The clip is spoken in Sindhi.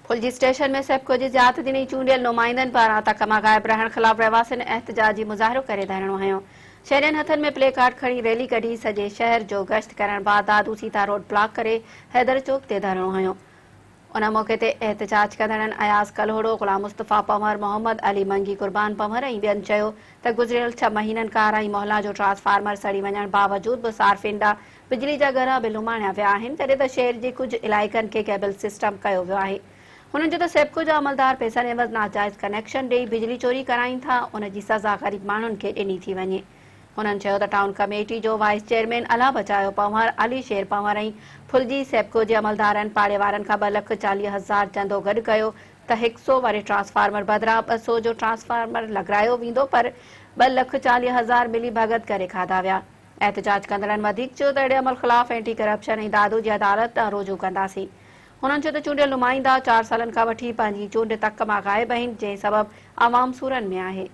ڦلجي اسٽيشن ۾ سيپڪو جي زيادتين ۽ چونڊيل نمائندن پاران تڪ مان غائب رهڻ خلاف رهواسين احتجاجي مظاهرو ڪري ڌرڻو هنيو. شهرين هٿن ۾ پلي ڪارڊ کڻي ريلي ڪڍي سڄي شهر جو گشت ڪرڻ بعد دادو سيتا روڊ بلاڪ ڪري حيدر چوڪ تي ڌرڻو هنيو. ان موقعي تي احتجاج ڪندڙن اياز ڪلهوڙو، غلام مصطفيٰ پنهور، محمد علي منگي، قربان پنهور ۽ ٻين چيو ته گذريل ڇهه مهينن کان آرائين محلا جو ٽرانسفارمر سڙي وڃڻ باوجود به صارفين ڏانهن بجلي جا ڳرا بل اماڻيا ويا آهن جڏهن ته شهر جي ڪجهه علائقن کي ڪيبل سسٽم ڪيو ويو آهي. هنن چيو ته سيپڪو جا عملدار پئسن عيوض ناجائز ڪنيڪشن ڏئي بجلي چوري ڪرائين ٿا ان جي سزا غريب ماڻهن کي ڏني ٿي وڃي. هنن چيو ته ٽائون ڪميٽي جو وائيس چيئرمين الله بچايو پنهور، علي شير پنهور ۽ ڦلجي سيپڪو جي عملدارن پاڙي وارن کان 2,40,000 چندو گڏ ڪيو ته هڪ سو واري ٽرانسفارمر بدران 200 جو ٽرانسفارمر لڳرايو ويندو پر 2,40,000 ملي ڀڳت ڪري کاڌا ويا. احتجاج ڪندڙن وڌيڪ چيو ته اهڙي عمل خلاف اينٽي ڪرپشن ۽ دادو جي عدالت ڏانهن رجوع ڪنداسين. هنن چيو ته چونڊيل نمائندا چار سالن کان وٺي پنهنجي چونڊ تڪ مان غائب آهن جنهن سبب عوام سورن ۾ آهي.